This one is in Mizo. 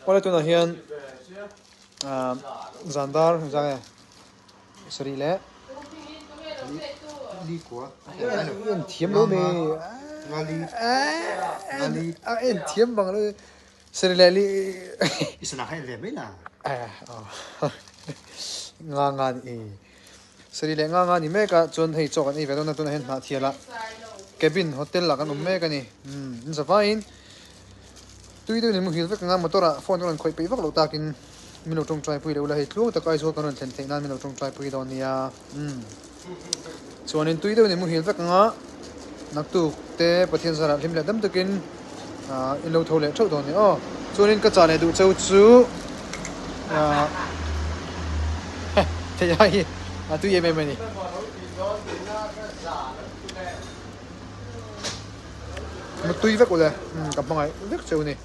Awle tunah hian zan dar zan nge sarih leh en thiam lo mai a en thiam bang lo sarih leh li nga nga ni sarih leh nga nga ni mek a chuan hei chaw kan ei ve dawn a tunah hian hnah thial a cabin hotel ah kan awm mek a ni in zavaiin. Tui deuhin muhil vek anga motor ah phone ka rawn khawih peih vak loh takin min lo tawngtai pui leh ula hei tluang tak Aizawl kan rawn thlen theih nan min lo tawngtai pui dawn nia umm chuanin tui deuhin muhil vek anga naktuk te Pathian zarah hlim leh dam takin ah in lo tho leh theuh dawn nia aw chuanin ka chah leh duh cheu chu ah thei ai hi a tui em em a ni. Mutui vek ule ka hmangaih vek cheu ni.